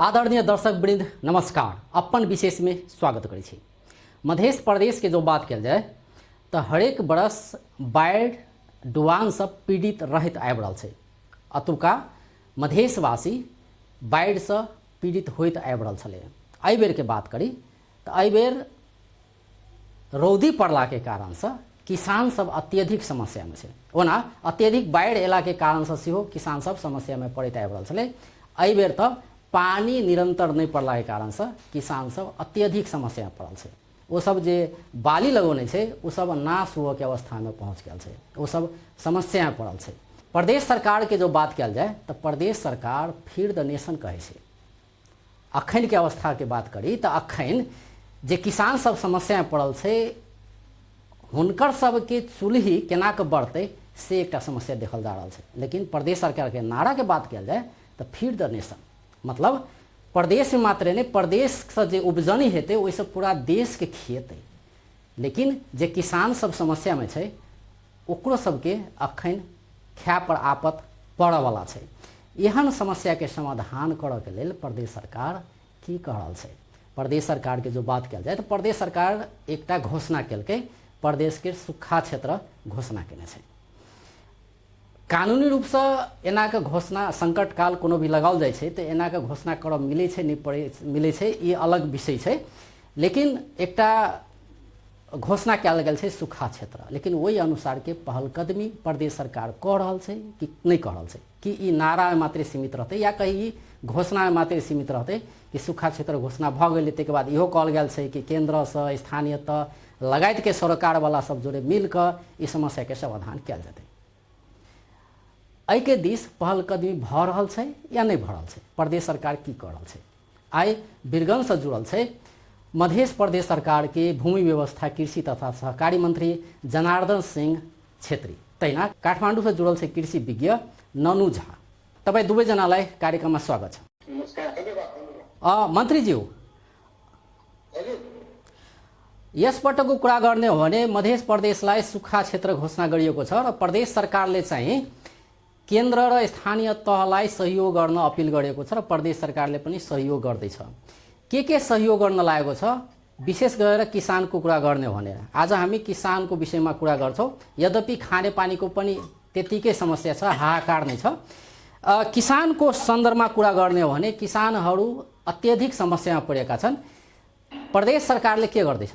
आदरणीय दर्शक वृंद नमस्कार। अपन विशेष में स्वागत करै छी। मध्य प्रदेश के जो बात कल जाए तो हरेक बरस बाढ़ि डुबान से पीड़ित रहत आबि रहल छै। अतुका मधेशवासी बाढ़ि से पीड़ित होइत आबि रहल छलै। एहि बेर के बात करी तो एहि बेर रौदी पड़ला के कारण से किसान सब अत्यधिक समस्या में छै। ओना अत्यधिक बाढ़ि अयला के कारण से सेहो किसान सब समस्या में पड़ैत आबि रहल छलै। एहि बेर तो पानी निरंतर नहीं पड़ला के कारण से किसान सब अत्यधिक समस्या में पड़ल छै। वो सब जे बाली लगौने छै वो सब नाश हुए के अवस्था में पहुँच गया छै। वो सब समस्या में पड़ल छै। प्रदेश सरकार के जो बात कल जाए तो प्रदेश सरकार फीड द नेशन कहे छै। अखन के अवस्था के बात करी तो अखन जे किसान सब समस्या में पड़ल छै हुनकर सबके चूल्ही केना के बढ़ते से एक समस्या देखल जा रहा है। लेकिन प्रदेश सरकार के नारा के बात कल जाए तो फीड द नेशन मतलब प्रदेश में मात्र नहीं, प्रदेश से जो उपजनी हेतै वैसे पूरा देश के खिएतै। लेकिन जे किसान सब समस्या में छै ओकरो सबके अखन खाय पर आपत पड़े वाला छै। एहन समस्या के समाधान करऽ के लेल प्रदेश सरकार की कह रहल छै। प्रदेश सरकार के जो बात कल जाए तो प्रदेश सरकार एकटा घोषणा केलकै, प्रदेश के सूखा क्षेत्र घोषणा केने छै। कानूनी रूप से एना के घोषणा संकट काल कोनो भी लगाओल जाए छै तो एना के घोषणा करब मिले छै नहीं पड़े मिले छै ये अलग विषय छै। लेकिन एकटा घोषणा कयल गेल छै सूखा क्षेत्र। लेकिन वही अनुसार के पहलकदमी प्रदेश सरकार कह रहल छै कि नहीं कह रहल छै कि ई नारा में मात्र सीमित रहते या कहीं घोषणा में मात्र सीमित रहते कि सूखा क्षेत्र घोषणा भ गेलै तै के बाद इहो कहल गेल छै कि केंद्र से स्थानीय तह लगायत के सरकार वाला सब जोड़े मिलकर इस समस्या के समाधान कयल जेतै। एहि के दिस पहलकदमी भ रहल छै या नहीं भ रहल छै, प्रदेश सरकार की कर रहल छै। आइ बीरगंज से जुड़ल छै मध्य प्रदेश सरकार के भूमि व्यवस्था कृषि तथा सहकारी मंत्री जनार्दन सिंह छेत्री तैना काठमांडू से जुड़ल छै कृषि विज्ञ ननु झा। तपाईँ दुवै जनालाई कार्यक्रम में स्वागत छ। मन्त्रीज्यू, यसपटकको कुरा गर्ने हो भने मध्य प्रदेशलाई सुक्खा क्षेत्र घोषणा गरिएको छ र प्रदेश सरकारले चाहिँ केन्द्र र स्थानीय तहलाई सहयोग गर्न अपिल गरेको छ र प्रदेश सरकारले पनि सहयोग गर्दैछ। के सहयोग गर्न लागेको छ, विशेष गरेर किसानको कुरा गर्ने हो भने आज हामी किसानको विषयमा कुरा गर्छौँ। यद्यपि खानेपानीको पनि त्यतिकै समस्या छ, हाहाकार नै छ। किसानको सन्दर्भमा कुरा गर्ने हो भने किसानहरू अत्यधिक समस्यामा परेका छन्। प्रदेश सरकारले के गर्दैछ?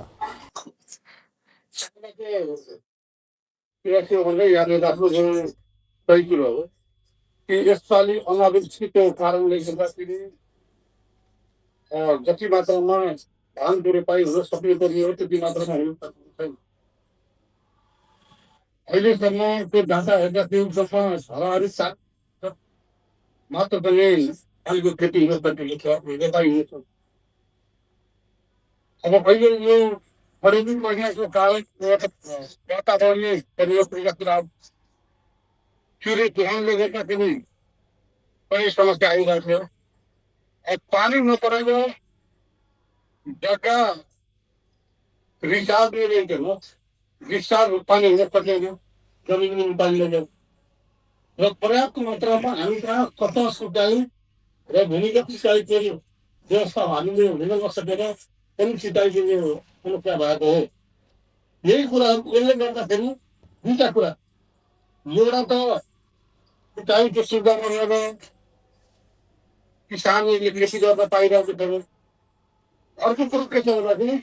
सही कुरो हो कि यसपालि अनावृष्टिको कारणले गर्दाखेरि जति मात्रामा धान रोपाइ हुन सक्ने पर्ने हो त्यति मात्रामा हुन सक्ने छैन। अहिलेसम्म त्यो डाटा हेर्दाखेरि जम्मा 7 मात्र पनि धानको खेती हुन सकेको छ, रोपाइ हुन सक्छ। अब अहिले यो फरवरी महिनाको कारण वातावरणीय परिवर्तनका कुरा सूर्य ग्रहणले गर्दाखेरि पनि समस्या आइरहेको थियो। पानी नपरेको जग्गा रिचार्ज हो, डिस्चार्ज पानी हुन सक्दैन, जमिनमा पानी लगेर र पर्याप्त मात्रामा हामी कहाँ कता सिँचाइ र भूमिगत सिँचाइको व्यवस्था हामीले हुन नसकेर पनि सिँचाइ दिने समस्या भएको हो। यही कुराहरूले गर्दाखेरि दुईटा कुरा, एउटा त सिँचाइको सुविधा नभएर किसानले खेती गर्न पाइरहेको छैन। अर्को कुरो के छ भन्दाखेरि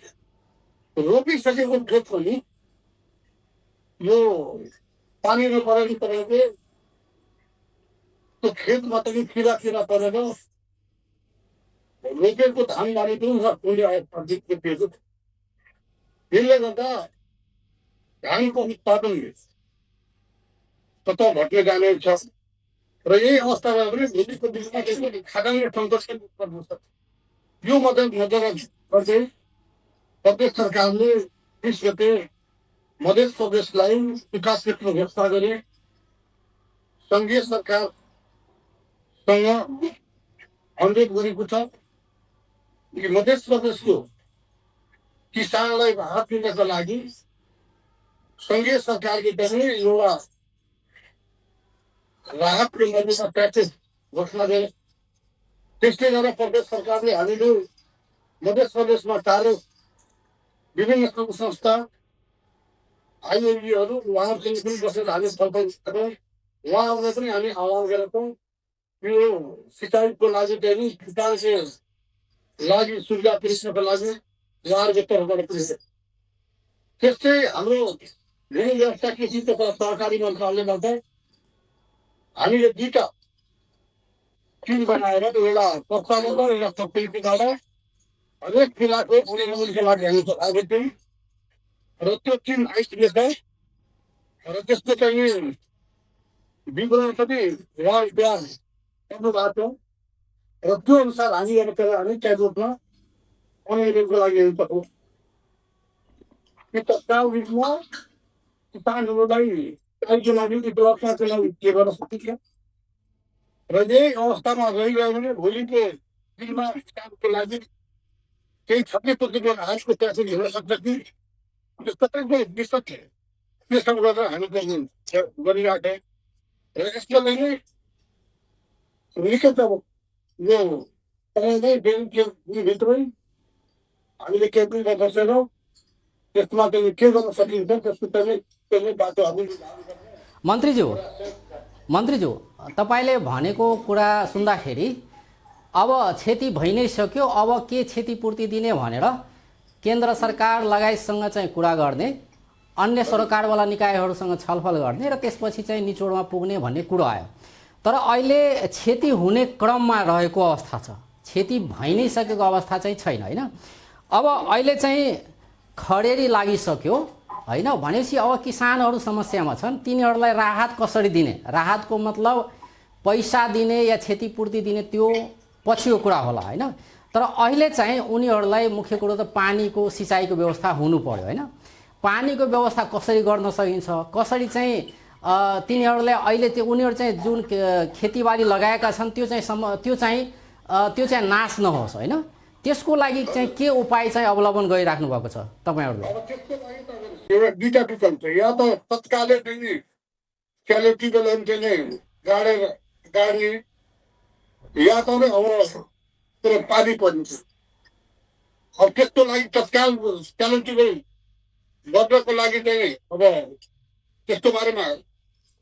रोपिसकेको खेत पनि यो पानी नपरेको तपाईँको त्यो खेतमा पनि किरा परेर रोपेको धान बाली पनि नपुगेको। त्यसले गर्दा धानको उत्पादन कता घट्न जाने छ र यही अवस्थामा पनि भोलिको दिनमा खाद्यान्न सङ्कटको उत्पन्न हुन्छ। यो मध्यनजर गर्दै प्रदेश सरकारले 30 गते मध्य प्रदेशलाई विकास क्षेत्र घोषणा गरे। सङ्घीय सरकारसँग अनुरोध गरेको छ कि मध्य प्रदेशको किसानलाई राहत दिनका लागि सङ्घीय सरकारले पनि एउटा राहतको मर्यादा प्याकेज घोषणा गरे। त्यसले गर्दा प्रदेश सरकारले हामीले मध्य प्रदेशमा कार्य विभिन्न सङ्घ संस्था आइएनजीहरू उहाँहरूसँग पनि बसेर हामी छलफल गऱ्यौँ। उहाँहरूलाई पनि हामी आह्वान गरेका छौँ यो सिँचाइको लागि चाहिँ किसानको लागि सुविधा पुर्याउनको लागि उहाँहरूको तर्फबाट पुर्याउँछ। त्यस्तै हाम्रो भूमि व्यवस्था कृषि तथा सहकारी मन्त्रालयबाट हामीले दुईवटा टिम बनाएर एउटा तत्कालीन र एउटा तत्कालीनबाट हरेक जिल्लाको मूल्यको लागि हामी चलाएको थियौँ र त्यो टिम आइसकेछ र त्यसको चाहिँ विवरण पनि उहाँ बिहान गर्नुभएको छ र त्यो अनुसार हामी अब त्यसलाई हामी क्याबिनेटमा अनुमोदनको लागि पठाउँ। यो तत्काल रूपमा किसानहरूलाई चाहिएको लागि व्यवस्थाको लागि के गर्न सकिन्छ र यही अवस्थामा रहिरह्यो भने भोलिको दिनमा किसानको लागि केही क्षति पुगेको आजको त्यसरी हुन सक्छ कि तपाईँको विस्तृत त्यसो गरेर हामी गरिराखेँ र यसको लागि निकै त यो तपाईँलाई दिनभित्रै हामीले क्याबिनेटमा बसेर त्यसमा चाहिँ के गर्न सकिन्छ त्यसको चाहिँ बाटो हामीले मन्त्रीज्यू तपाईँले भनेको कुरा सुन्दाखेरि अब क्षति भइ नै सक्यो, अब के क्षतिपूर्ति दिने भनेर केन्द्र सरकार लगायतसँग चाहिँ कुरा गर्ने, अन्य सरकारवाला निकायहरूसँग छलफल गर्ने र त्यसपछि चाहिँ निचोडमा पुग्ने भन्ने कुरो आयो। तर अहिले क्षति हुने क्रममा रहेको अवस्था छ, क्षति भइ नै सकेको अवस्था चाहिँ छैन होइन। अब अहिले चाहिँ खडेरी लागिसक्यो होइन भनेपछि अब किसानहरू समस्यामा छन्, तिनीहरूलाई राहत कसरी दिने, राहतको मतलब पैसा दिने या क्षतिपूर्ति दिने त्यो पछिको कुरा होला होइन। तर अहिले चाहिँ उनीहरूलाई मुख्य कुरो त पानीको सिँचाइको व्यवस्था हुनु पर्यो होइन। पानीको व्यवस्था कसरी गर्न सकिन्छ, कसरी चाहिँ तिनीहरूलाई अहिले त्यो उनीहरू चाहिँ जुन खेतीबाली लगाएका छन् त्यो चाहिँ नाश नहोस् होइन। त्यसको लागि चाहिँ के उपाय चाहिँ अवलम्बन गरिराख्नु भएको छ तपाईँहरूले? दुईवटा विकल्प छ, या त तत्कालै चाहिँ क्यालेटिकल चाहिँ गाडी या त अब पानी पर्ने। अब त्यसको लागि तत्काल क्यालेटिकल गर्नको लागि चाहिँ अब त्यस्तो बारेमा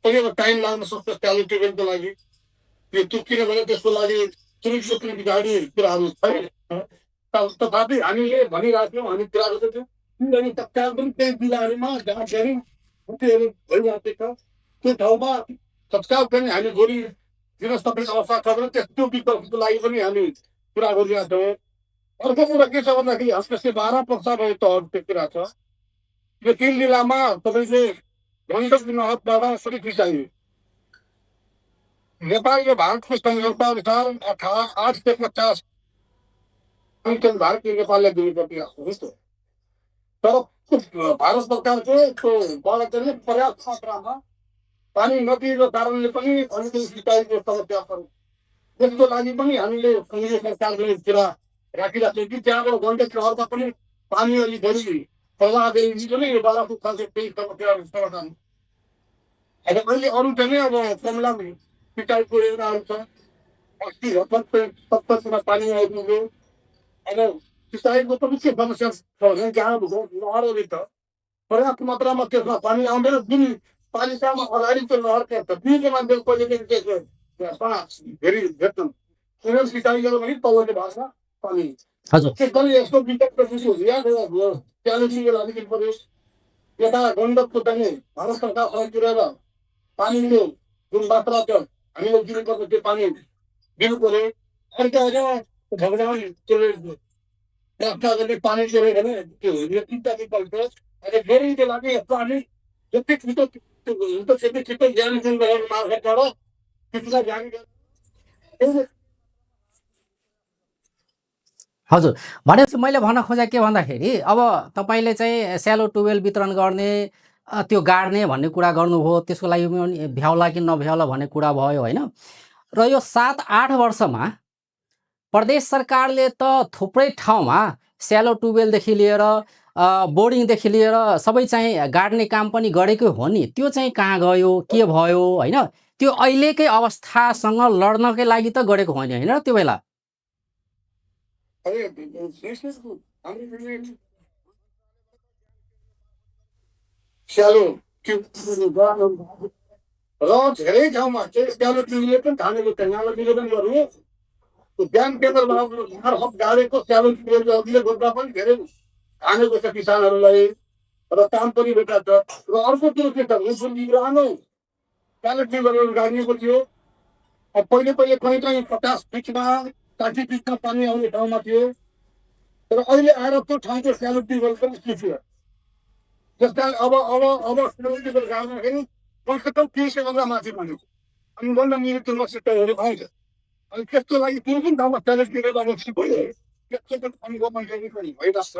कहिले टाइम लाग्न सक्छ क्यालेटिकलको लागि किनभने त्यसको लागि सुरक्षित गाडी कुराहरू छैन। तथापि हामीले भनिरहेको थियौँ, हामी कुरा गर्दैथ्यौँ किनभने तत्काल पनि त्यही जिल्लाहरूमा जहाँ धेरै क्षतिहरू भइरहेको छ त्यो ठाउँमा तत्काल पनि हामी गोली दिन सक्ने अवस्था छ भने त्यो विकल्पको लागि पनि हामी कुरा गरिरहेका छौँ। अर्को कुरा के छ भन्दाखेरि हस्तक्षेप 12 पर्साको तहको कुरा छ। यो 3 जिल्लामा तपाईँले गण्डक नहरबाट सबै सिँचाइ नेपाल र भारतको संहिता अनुसार 850 क्विन्टल भारतीय नेपाललाई दिनुपर्ने हुन्छ। तर भारत सरकारकोबाट चाहिँ पर्याप्त मात्रामा पानी नदिएको कारणले पनि अलिकति सिँचाइको समस्या छ। त्यसको लागि पनि हामीले केन्द्र सरकारले कुरा राखिरहेको छौँ कि त्यहाँबाट गण्डक नहरमा पनि पानी अलिक बढी प्रवाह दिइन्छ नै यो बालाको खालको केही समस्याहरू समाधान। अब अहिले अरू चाहिँ अब कमला सिँचाइको योजनाहरू छ, 80-70 पानी आइपुग्यो। अब सिँचाइको पनि के समस्या छ भने जहाँ नहरहरू छ पर्याप्त मात्रामा त्यसमा पानी आउँदैन। जुन पालिकामा अगाडि त्यो नहर पर्छ दुईको मान्छेको पहिले फेरि भेट्छन् उनीहरू सिँचाइ गर्यो भने तलले भाषा पानी एकदमै यस्तो विकल्प च्यालेन्जिङ अलिकति पऱ्यो। यता गण्डकको चाहिँ भारत सरकार अघितिर पानीको जुन मात्रा छ हामीले दिनुपर्ने त्यो पानी दिनु पऱ्यो। अन्त त्यसले पानी चल्यो भने त्यो तिनवटा विकल्प अनि फेरिको लागि यस्तो हामी जति छिटो छिटो च्यालेन्जिङ गरेर मार्फतबाट त्यसलाई जाने। हजुर, भनेपछि मैले भन्न खोजेँ के भन्दाखेरि अब तपाईँले चाहिँ स्यालो ट्युबवेल वितरण गर्ने त्यो गाड्ने भन्ने कुरा गर्नुभयो, त्यसको लागि भ्याउला कि नभ्याउला भन्ने कुरा भयो होइन। र यो 7-8 वर्षमा प्रदेश सरकारले त थुप्रै ठाउँमा स्यालो ट्युबवेलदेखि लिएर बोर्डिङदेखि लिएर सबै चाहिँ गाड्ने काम पनि गरेकै हो नि, त्यो चाहिँ कहाँ गयो के भयो होइन। त्यो अहिलेकै अवस्थासँग लड्नकै लागि त गरेको होइन होइन त्यो बेला अरे हाम्रो स्यालो र धेरै ठाउँमा चाहिँ स्यालो टिभीले पनि थालेको छ यहाँलाई निवेदन गर्नु बिहान पेपर मार्फत गाडेको स्यालो टिभीले गर्दा पनि धेरै हानेको छ किसानहरूलाई र काम पनि भेटाएको छ र अर्को कुरो के छ भने पुरानो स्यालो टिभीहरू गाडिएको थियो पहिले पहिले कहीँ कहीँ 50 फिटमा 60 फिटमा पानी आउने ठाउँमा थियो तर अहिले आएर त्यो ठाउँको स्यालो टिभीहरू पनि खिच्यो त्यस कारण अब स्यालो टिभीहरू गाड्दाखेरि कमसेकम 30 सयभन्दा माथि भन्यो अनि बन्द मृत्यु नक्षत्रहरू आउँछ अनि त्यसको लागि कुनै पनि ठाउँमा स्यालो टिभीहरू अब भयो त्यसको पनि अनुभव पनि भइरहेको छ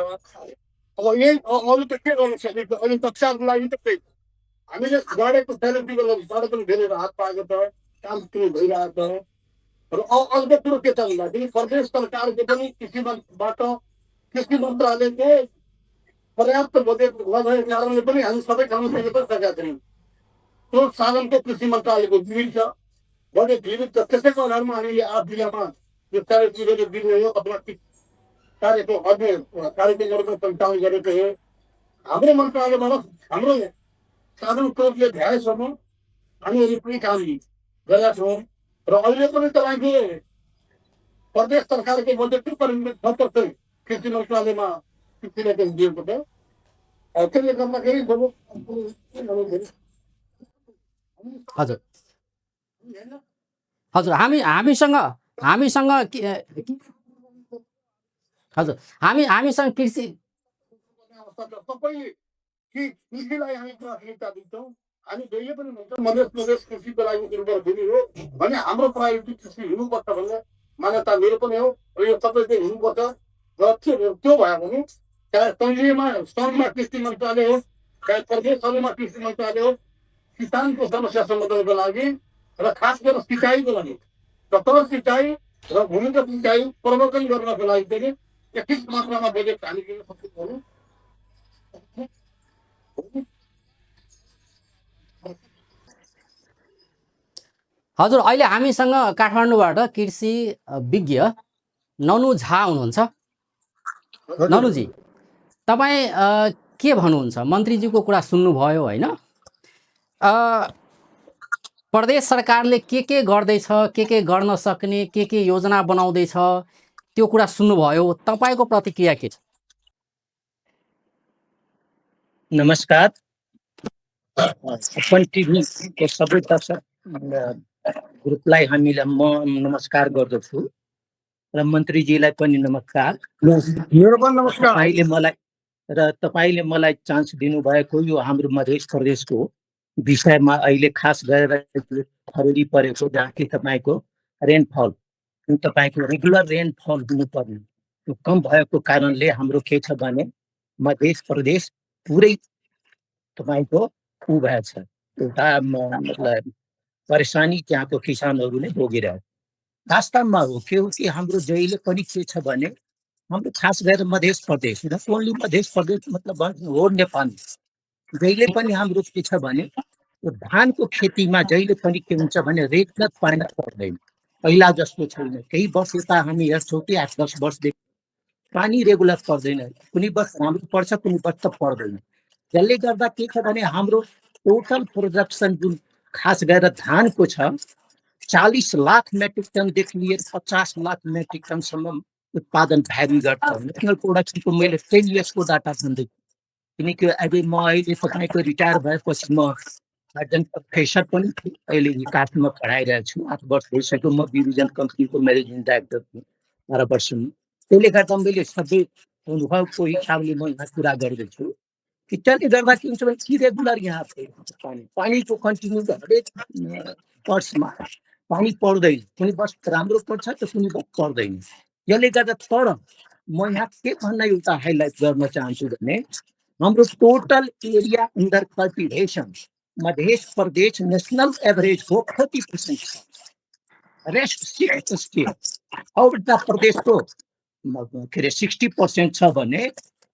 अब यही अरू त के गर्नु सकेको अहिले कक्षाको लागि त त्यही हामीले गाडेको स्यालो टिभीहरू पनि धेरै राहत पाएको छ काम पनि भइरहेको छ र अर्को कुरो के छ भन्दाखेरि प्रदेश सरकारको पनि कृषिबाट कृषि मन्त्रालयको पर्याप्त बजेट नभएको कारणले पनि हामी सबै ठाउँमा पुग्न पनि सकेका छैनौँ त्यो साधनको कृषि मन्त्रालयको विविध छ बजेट विविध छ त्यसैको आधारमा हामीले 8 जिल्लामा यो कार्यक्रमहरू दिने हो अथवा कार्यको अन्य कार्यक्रमहरूको सञ्चालन गरेको हो हाम्रो मन्त्रालयबाट हाम्रो साधन कोषले भ्याएसम्म हामीहरू पनि काम गरेका छौँ र अहिले पनि तपाईँको प्रदेश सरकारको बजेट 6% कृषि मन्त्रालयमा कृषिले पनि दिएको छ त्यसले गर्दाखेरि हजुर हजुर हामीसँग हजुर हामीसँग कृषि सबै कृषिलाई हामी प्राथमिकता दिन्छौँ हामी जहिले पनि भन्छौँ मध्य प्रदेश कृषिको लागि निर्भर हुने हो भने हाम्रो प्रायोरिटी कृषि हुनुपर्छ भन्ने मान्यता मेरो पनि हो र यो सबै चाहिँ हुनुपर्छ र त्यो भयो भने चाहे सङ्घमा कृषि मन्त्रालय हो चाहे प्रदेशहरूमा कृषि मन्त्रालय हो किसानको समस्या समाधानको लागि र खास गरेर सिँचाइको लागि तत्काल सिँचाइ र भूमिगत सिँचाइ प्रवर्धन गर्नको लागि चाहिँ यथेष्ट मात्रामा बजेट हामी दिन सक्छौँ हजुर अहिले हामीसँग काठमाडौँबाट कृषि विज्ञ ननु झा हुनुहुन्छ ननुजी तपाईँ के भन्नुहुन्छ मन्त्रीजीको कुरा सुन्नुभयो होइन प्रदेश सरकारले के गर्दैछ के गर्न सक्ने के योजना बनाउँदैछ त्यो कुरा सुन्नुभयो तपाईँको प्रतिक्रिया के छ नमस्कार अपन टिभीको सबै दर्शक ग्रुपलाई हामीलाई म नमस्कार गर्दछु र मन्त्रीजीलाई पनि नमस्कार मेरो पनि नमस्कार तपाईँले मलाई चान्स दिनुभएको यो हाम्रो मध्य प्रदेशको विषयमा अहिले खास गरेर खरेडी परेको जहाँ कि तपाईँको रेनफल तपाईँको रेगुलर रेनफल हुनुपर्ने त्यो कम भएको कारणले हाम्रो के छ भने मध्य प्रदेश पुरै तपाईँको ऊ भएछ एउटा मतलब परेशानी त्यहाँको किसानहरूले भोगिरहे वास्तवमा हो कि हाम्रो जहिले पनि के छ भने हाम्रो खास गरेर मध्य प्रदेश न ओन्ली मध्य प्रदेश मतलब हो नेपाल जहिले पनि हाम्रो के छ भने धानको खेतीमा जहिले पनि के हुन्छ भने रेगुलर पानी पर्दैन पहिला जस्तो छैन केही वर्ष यता हामी हेर्छौँ कि 8-10 वर्षदेखि पानी रेगुलर पर्दैन कुनै वर्ष राम्रो पर्छ कुनै वर्ष त पर्दैन जसले गर्दा के छ भने हाम्रो टोटल प्रोडक्सन जुन खास गरेर धानको छ 40 लाख मेट्रिक टनदेखि लिएर 50 लाख मेट्रिक टनसम्म उत्पादन भ्यारी गर्छ नेसनल प्रोडक्सनको मैले 10 इयर्सको डाटा भन्दै किनकि अहिले म अहिले तपाईँको रिटायर भएपछि म एडजन प्रोफेसर पनि अहिले काठमा पढाइरहेको छु 8 वर्ष भइसक्यो म बिरुजन कम्पनीको म्यानेजिङ डाइरेक्टर 12 वर्षमा त्यसले गर्दा मैले सबै अनुभवको हिसाबले म यहाँ कुरा गर्दैछु कि त्यसले गर्दा के हुन्छ भने इरेगुलर यहाँ पानीको कन्टिन्यू हरेक वर्षमा पानी पर्दैन कुनै वर्ष राम्रो पर्छ त कुनै वर्ष पर्दैन यसले गर्दा तर म यहाँ के भन्न एउटा हाइलाइट गर्न चाहन्छु भने हाम्रो total area under cultivation Madhya Pradesh national average हो 40% रेस्ट 6% औरता प्रदेशको के अरे 60% छ भने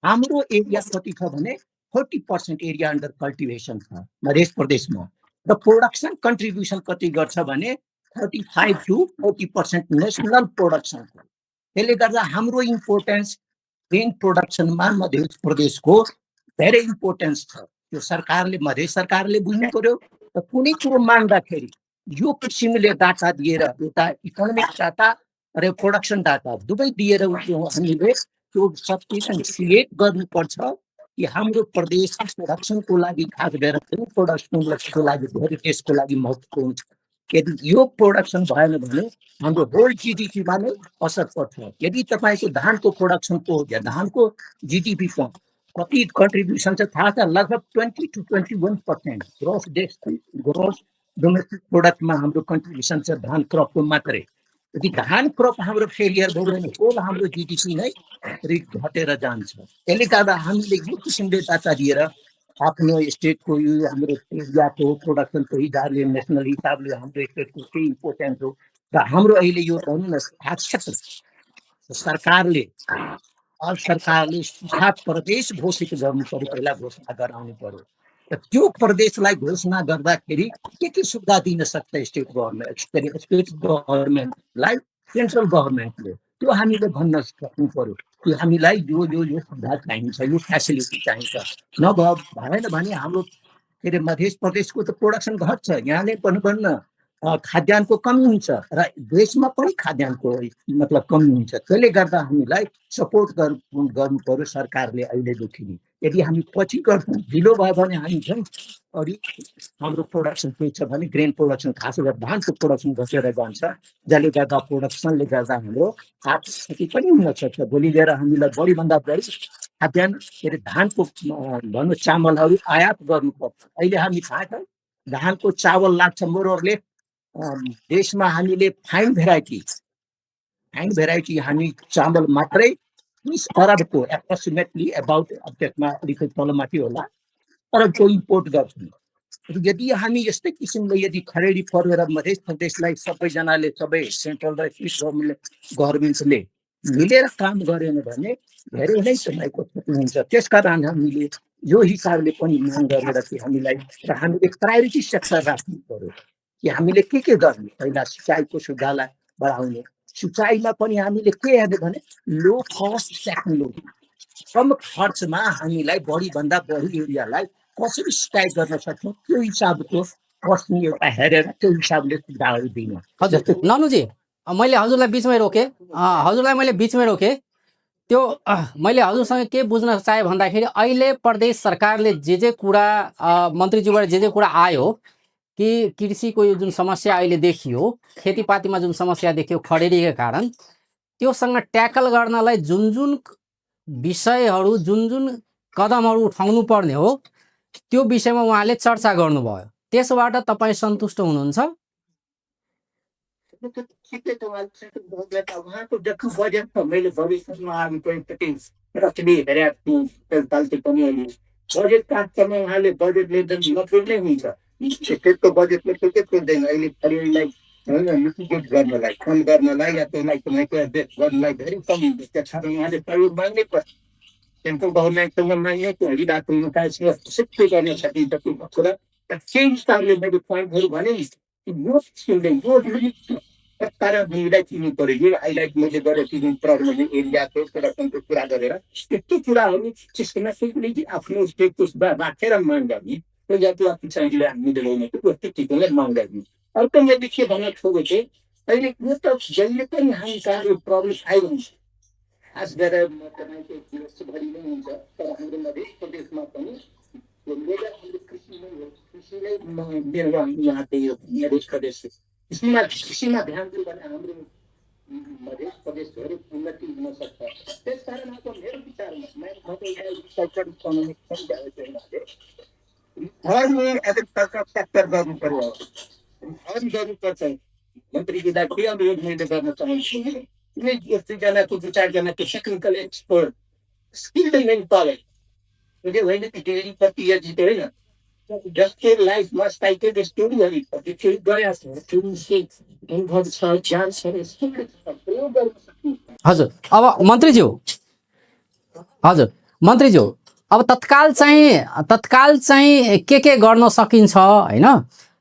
हाम्रो एरिया कति छ भने 40% एरिया अन्डर कल्टिभेसन छ मध्य प्रदेशमा र प्रोडक्सन कन्ट्रिब्युसन कति गर्छ भने 35 to 40% नेशनल प्रोडक्सन त्यसले गर्दा हाम्रो इम्पोर्टेन्स ग्रेन प्रोडक्सनमा मध्य प्रदेशको धेरै इम्पोर्टेन्स छ। यो सरकारले मध्य सरकारले बुझ्नु पर्यो र कुनै कुरो माग्दाखेरि यो किसिमले डाटा दिएर एउटा इकोनोमिक डाटा र प्रोडक्सन डाटा दुवै दिएर हामीले त्यो सब्स्टिट्युसन क्रिएट गर्नुपर्छ कि हाम्रो प्रदेश प्रोडक्सनको लागि खास गरेर प्रोडक्सनको लागि धेरै देशको लागि महत्त्वपूर्ण छ। यदि यो प्रोडक्सन भएन भने हाम्रो होल जिडिपीमा नै असर पर्छ। यदि तपाईँको धानको प्रोडक्सनको या धानको जिडिपीमा कति कन्ट्रिब्युसन छ थाहा छ? लगभग 20 to 21% ग्रोस डोमेस्टिक प्रोडक्टमा हाम्रो कन्ट्रिब्युसन छ धान क्रपको मात्रै। यदि धान क्रप हाम्रो फेलियर भयो भने होल हाम्रो जिडिपी नै घटेर जान्छ। त्यसले गर्दा हामीले यो किसिमले डाटा दिएर आफ्नो स्टेटको यो हाम्रो एरियाको प्रोडक्सनको हिसाबले नेसनल हिसाबले हाम्रो स्टेटको के इम्पोर्टेन्स हो र हाम्रो अहिले यो भनौँ न क्षेत्र सरकारले सुखा प्रदेश घोषित गर्नु पर्यो, पहिला घोषणा गराउनु पर्यो। र त्यो प्रदेशलाई घोषणा गर्दाखेरि के सुविधा दिन सक्छ स्टेट गभर्मेन्टलाई सेन्ट्रल गभर्मेन्टले, त्यो हामीले भन्न सक्नु पर्यो कि हामीलाई यो सुविधा चाहिन्छ, यो फेसिलिटी चाहिन्छ। भएन भने हाम्रो के अरे मध्य प्रदेशको त प्रोडक्सन घट्छ, यहाँले पनि भन्न खाद्यान्नको कमी हुन्छ र देशमा पनि खाद्यान्नको मतलब कमी हुन्छ। त्यसले गर्दा हामीलाई सपोर्ट गर्नु पर्यो सरकारले अहिलेदेखि नै। यदि हामी पछि गर्छौँ ढिलो भयो भने हामी झन् अलिक हाम्रो प्रोडक्सन के छ भने ग्रेन प्रोडक्सन खास गरेर धानको प्रोडक्सन घटेर जान्छ, जसले गर्दा प्रोडक्सनले गर्दा हाम्रो आर्थिक स्थिति पनि हुन सक्छ। भोलि लिएर हामीलाई बढीभन्दा बढी खाद्यान्न के अरे धानको भनौँ चामलहरू आयात गर्नुपर्छ। अहिले हामी थाहा छ धानको चावल लाग्छ मोरले देशमा हामीले फाइन भेराइटी हामी चामल मात्रै 30 अरबको एप्रोक्सिमेटली एबाउट त्यसमा अलिकति तलमाथि होला अरबको इम्पोर्ट गर्छौँ। यदि हामी यस्तै किसिमले यदि खरेडी परेर मध्य प्रदेशलाई सबैजनाले सबै सेन्ट्रल र स्टेट गभर्मेन्टले मिलेर काम गरेन भने धेरै नै समयको क्षति हुन्छ। त्यसकारण हामीले यो हिसाबले पनि माग गरेर चाहिँ हामीलाई र हामीले प्रायोरिटी सेक्टर राख्नु पर्यो कि हामीले के गर्ने। पहिला सिँचाइको सुविधालाई बढाउने, सिँचाइमा पनि हामीले के हेर्ने भने लो कस्ट टेक्नोलोजी, कम खर्चमा हामीलाई बढीभन्दा बढी एरियालाई कसरी सिँचाइ गर्न सक्छौँ त्यो हिसाबको कस्टनी एउटा हेरेर त्यो हिसाबले सुविधाहरू दिनु। हजुर ननुजी, मैले हजुरलाई बिचमै रोकेँ। त्यो मैले हजुरसँग के बुझ्न चाहेँ भन्दाखेरि अहिले प्रदेश सरकारले जे कुरा मन्त्रीज्यूबाट जे कुरा आयो कि कृषिको यो जुन समस्या अहिले देखियो, खेतीपातीमा जुन समस्या देखियो खडेरीका कारण, त्योसँग ट्याकल गर्नलाई जुन विषयहरू जुन कदमहरू उठाउनु पर्ने हो त्यो विषयमा उहाँले चर्चा गर्नुभयो। त्यसबाट तपाईँ सन्तुष्ट हुनुहुन्छ? उहाँको देखु बजेट मैले भविष्यमा बजेट काट गर्न उहाँले बजेटले नपुग्ने हुन्छ। स्टेटको बजेटले पुग्दै पुग्दैन। अहिले खरिदलाई मिटिगेट गर्नलाई कम गर्नलाई या त्यसलाई गर्नलाई धेरै कम त्यसकारण उहाँले प्रयोग माग्नै पर्छ। सेन्ट्रल गभर्मेन्टसँग माग्ने खरिदाको सिक्दै गर्न सकिन्छ त्यो कुरा। त्यही हिसाबले मैले पोइन्टहरू भने यो हामीलाई चिन्नु पर्यो। यो हाइलाइट मैले गरेर चिन्नु प्रब्लम एरियाको प्रोडक्सनको कुरा गरेर त्यस्तो कुराहरू सिस्टमेटिकली आफ्नो स्टेटको राखेर माग गर्ने हामीले हामीले ठिकैलाई माग गर्ने। अर्को मैले के भन्न छोडेको थिएँ, अहिले यो त जहिले पनि हामी कहाँ प्रब्लम आइरहन्छ, खास गरेर देशभरि नै हुन्छ। तर हाम्रो मध्य प्रदेशमा पनि कृषिलाई यहाँ त्यही मध्य प्रदेश कृषिमा ध्यान दियो भने हाम्रो मध्य प्रदेश धेरै उन्नति हुन सक्छ। त्यसकारण अब मेरो विचारमा सेक्टर गर्नु पर्यो, गर्नुपर्छ। मन्त्रीजीलाई के अनुरोध मैले गर्न चाहन्छु, कुनै एकजनाको दुई चारजनाको टेक्निकल एक्सपर्ट स्किल्ड मेन पाले होइन कि डेरीपति या जिते होइन जसको लाइफमा साइकेल स्टोरीहरू गएको छ। हजुर अब मन्त्रीज्यू अब तत्काल चाहिँ के गर्न सकिन्छ होइन?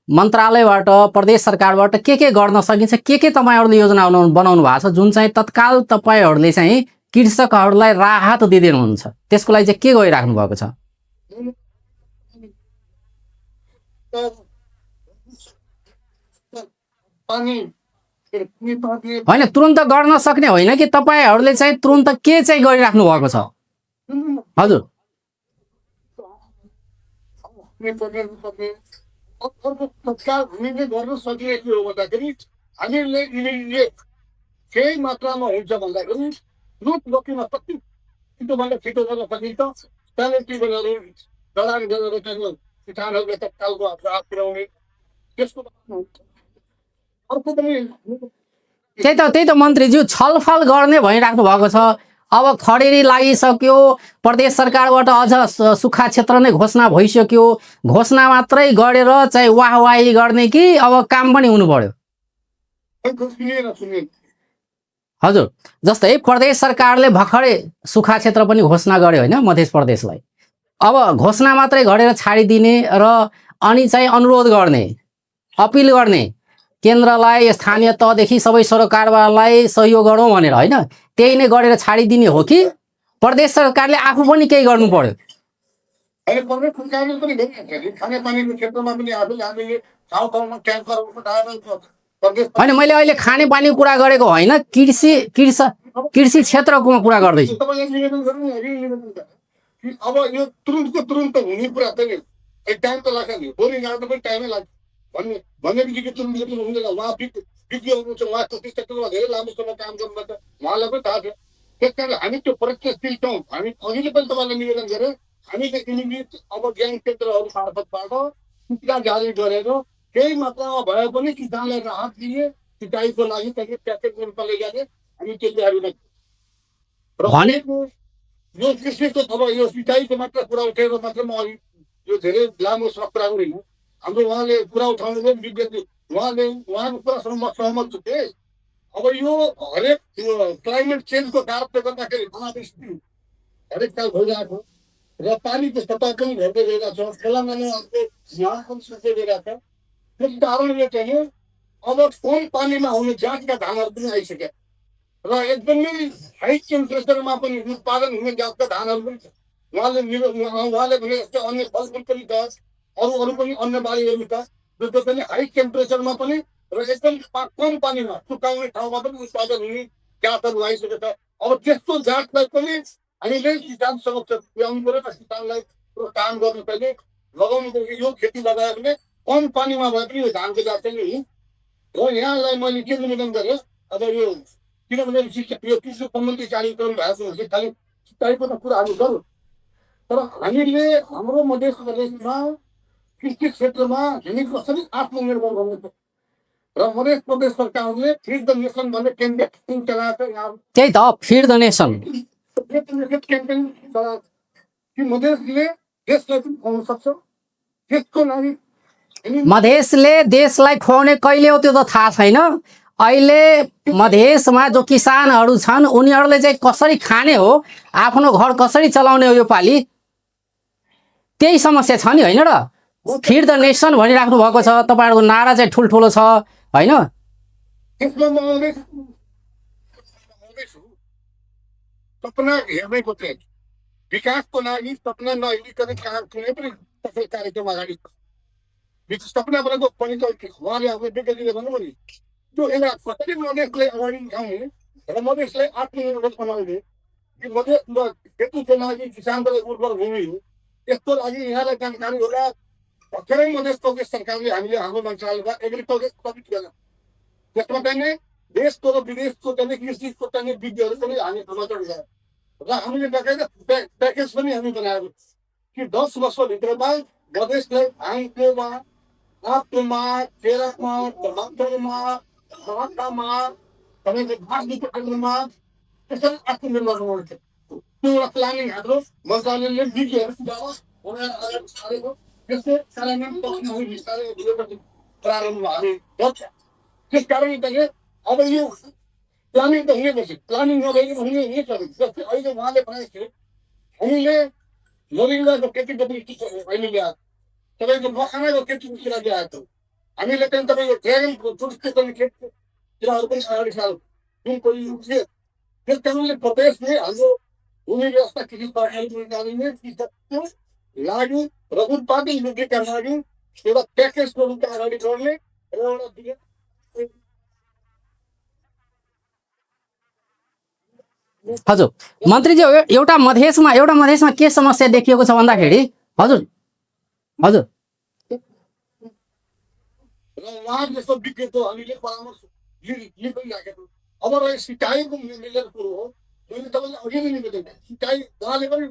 मन्त्रालयबाट प्रदेश सरकारबाट के गर्न सकिन्छ, के तपाईँहरूले योजना बनाउनु भएको छ जुन चाहिँ तत्काल तपाईँहरूले चाहिँ कृषकहरूलाई राहत दिइदिनुहुन्छ, त्यसको लागि चाहिँ के गरिराख्नु भएको छ? होइन, तुरुन्त गर्न सक्ने होइन कि तपाईँहरूले चाहिँ तुरुन्त के चाहिँ गरिराख्नु भएको छ? हजुर, तत्काल हामीले गर्न सकिने के हो भन्दाखेरि हामीले यिनीहरूले केही मात्रामा हुन्छ भन्दाखेरि रुट रोकीमा कति छिटोभन्दा छिटो गर्न सकिन्छ। त्यहाँले टिबलहरू दलाल गरेर त्यहाँको किसानहरूले तत्कालको राहत पुर्याउने। त्यसको अर्को पनि त्यही त मन्त्रीज्यू छलफल गर्ने भइराख्नु भएको छ। अब खडेरी लागिसक्यो, प्रदेश सरकारबाट अझ सुक्खा क्षेत्र नै घोषणा भइसक्यो, घोषणा मात्रै गरेर चाहिँ वाहवाही गर्ने कि अब काम पनि हुनु पर्यो? हजुर, जस्तै प्रदेश सरकारले भर्खरै सुक्खा क्षेत्र पनि घोषणा गर्यो होइन मध्य प्रदेशलाई। अब घोषणा मात्रै गरेर छाडिदिने र अनि चाहिँ अनुरोध गर्ने, अपिल गर्ने केन्द्रलाई, स्थानीय तहदेखि सबै सरकारवालालाई सहयोग गरौँ भनेर होइन, त्यही नै गरेर छाडिदिने हो कि प्रदेश सरकारले आफू पनि केही गर्नु पर्यो? खानेपानीको क्षेत्रमा पनि हामीले होइन, मैले अहिले खानेपानीको कुरा गरेको होइन, कृषि क्षेत्रको कुरा गर्दैछु। अब यो तुरुन्तको तुरुन्त हुने कुरा चाहिँ टाइम त लाग्छ नि, बोरिङ गाड्दा पनि टाइमै लाग्छ भनेपछि के तुरुन्त हुँदैन। उहाँ विज्ञ हुनुहुन्छ, उहाँ त्यस क्षेत्रमा धेरै लामो समय काम गर्नुहुन्छ, उहाँलाई पनि थाहा छ। त्यस कारण हामी त्यो प्रयत्नशील छौँ। हामी अहिले पनि तपाईँलाई निवेदन गरेँ, हामीले यिनीले अब ज्ञान केन्द्रहरू मार्फतबाट सूचना जारी गरेर केही मात्रामा भए पनि किसानलाई राहत दिए, सिँचाइको लागि त्यहाँदेखि प्याकेज रूपमा लैजाने हामी त्यो तयारीमा छौँ। यो कृषिको अब यो सिँचाइको मात्र कुरा उठेर मात्र म अघि यो धेरै लामो कुरा होइन। हाम्रो उहाँले कुरा उठाउनु विज्ञ उहाँको कुरासँग म सहमत छु कि अब यो हरेक क्लाइमेट चेन्जको कारणले गर्दाखेरि अनावृष्टि हरेक साल भइरहेको र पानीको सतह पनि घट्दै गइरहेको छ। तेलङ्गानाको यहाँ पनि सुक्दै गइरहेको छ। त्यस कारणले चाहिँ अब कम पानीमा हुने जातका धानहरू पनि आइसके र एकदमै हाई टेम्परेचरमा पनि उत्पादन हुने जातका धानहरू पनि छ। उहाँले भने जस्तै अन्य फलफुल पनि छ, अरू पनि अन्य बालीहरू छ जो पनि हाई टेम्परेचरमा पनि र एकदम कम पानीमा सुकाउने ठाउँमा पनि उत्पादन हुने जातहरू आइसकेको छ। अब त्यस्तो जातलाई पनि हामीले किसान समक्ष पुर्याउनु पर्यो र किसानलाई काम गर्नु पर्ने लगाउनु पर्यो। यो खेती लगायो भने कम पानीमा भए पनि यो धानको जात चाहिँ हो। यहाँलाई मैले के निवेदन गरेँ, अब यो किनभने यो कृषि सम्बन्धी कार्यक्रम भएको हुन्छ, खालि सिँचाइको त कुराहरू गरौँ, तर हामीले हाम्रो मध्य प्रदेशमा कृषि क्षेत्रमा हामी कसरी आत्मनिर्भर गर्नु र मध्य प्रदेश सरकारले फिड द नेसन भन्ने क्याम्पेन चलाएको छ। यहाँ त्यही त फिड द नेसन क्याम्पेन चलाएको कि मधेसले देशलाई पनि खुवाउन सक्छ। त्यसको लागि मधेसले देशलाई खुवाउने कहिले हो त्यो त थाहा छैन। अहिले मधेसमा जो किसानहरू छन् उनीहरूले चाहिँ कसरी खाने हो, आफ्नो घर कसरी चलाउने हो, यो पालि त्यही समस्या छ नि होइन र। फिड द नेसन भनिराख्नु भएको छ, तपाईँहरूको नारा चाहिँ ठुल्ठुलो छ होइन। सपना हेर्नेको चाहिँ विकासको लागि सपना नहेरिकन कुनै पनि सफल कार्यक्रम अगाडि सपना भनेको पनि उहाँले आफ्नो विज्ञले भन्नुभयो नि, त्यो एउटा कसरी मधेसलाई अगाडि उठाउने र मधेसलाई आत्मनिर्भर बनाउने कि मधेसमा खेतीको लागि किसानलाई उर्वर भूमि हो। यसको लागि यहाँलाई जानकारी होला। भर्खरै मध्य प्रदेश सरकारले हामीले हाम्रो मन्त्रालयमा एग्रिकल्चर समिट गर्यो, त्यसमा चाहिँ देशको र विदेशको चाहिँ कृषिको चाहिँ विज्ञहरू पनि हामी समर्थन गऱ्यौँ र हामीले बेकायदा प्याकेज पनि हामी बनाएको कि 10 वर्षभित्रमा मधेसलाई धानकोमा, आलुमा, केरामा, टमाटरमा, माछामा, तपाईँको बाँसको आलुमा त्यसरी आत्मनिर्भर बनाउनु थियो। त्यो एउटा प्लानिङ हाम्रो मन्त्रालयले विज्ञहरू सारेको त्यस्तो कार्यान्वयन पक्षमा बिस्तारै प्रारम्भ हामी गर्छ। त्यस कारणले चाहिँ अब यो प्लानिङ त हुनेपछि प्लानिङ नभएको हुने छ। जस्तै अहिले उहाँले भनेको थियो हामीले मोरिङ्गाको खेतीको पनि अहिले ल्याएको, तपाईँको मखानाको खेतीको कुरा ल्याएको, हामीले चाहिँ तपाईँको ड्रागन फ्रुटको पनि खेततिर पनि अगाडि साल जुन कोही उठ्यो त्यस कारणले प्रदेशले हाम्रो भूमि व्यवस्था कृषि सरकारले लागि र उत्पादन योग्यका लागि एउटा प्याकेजको रूपमा अगाडि बढ्ने र एउटा हजुर मन्त्रीजी एउटा मधेसमा के समस्या देखिएको छ भन्दाखेरि हजुर हजुर र उहाँ जस्तो विज्ञको हामीले परामर्श लिइराखेको अब र सिकाइको मिलेर कुरो हो मैले तपाईँलाई अघि नै निवेदन सिकाइ उहाँले पनि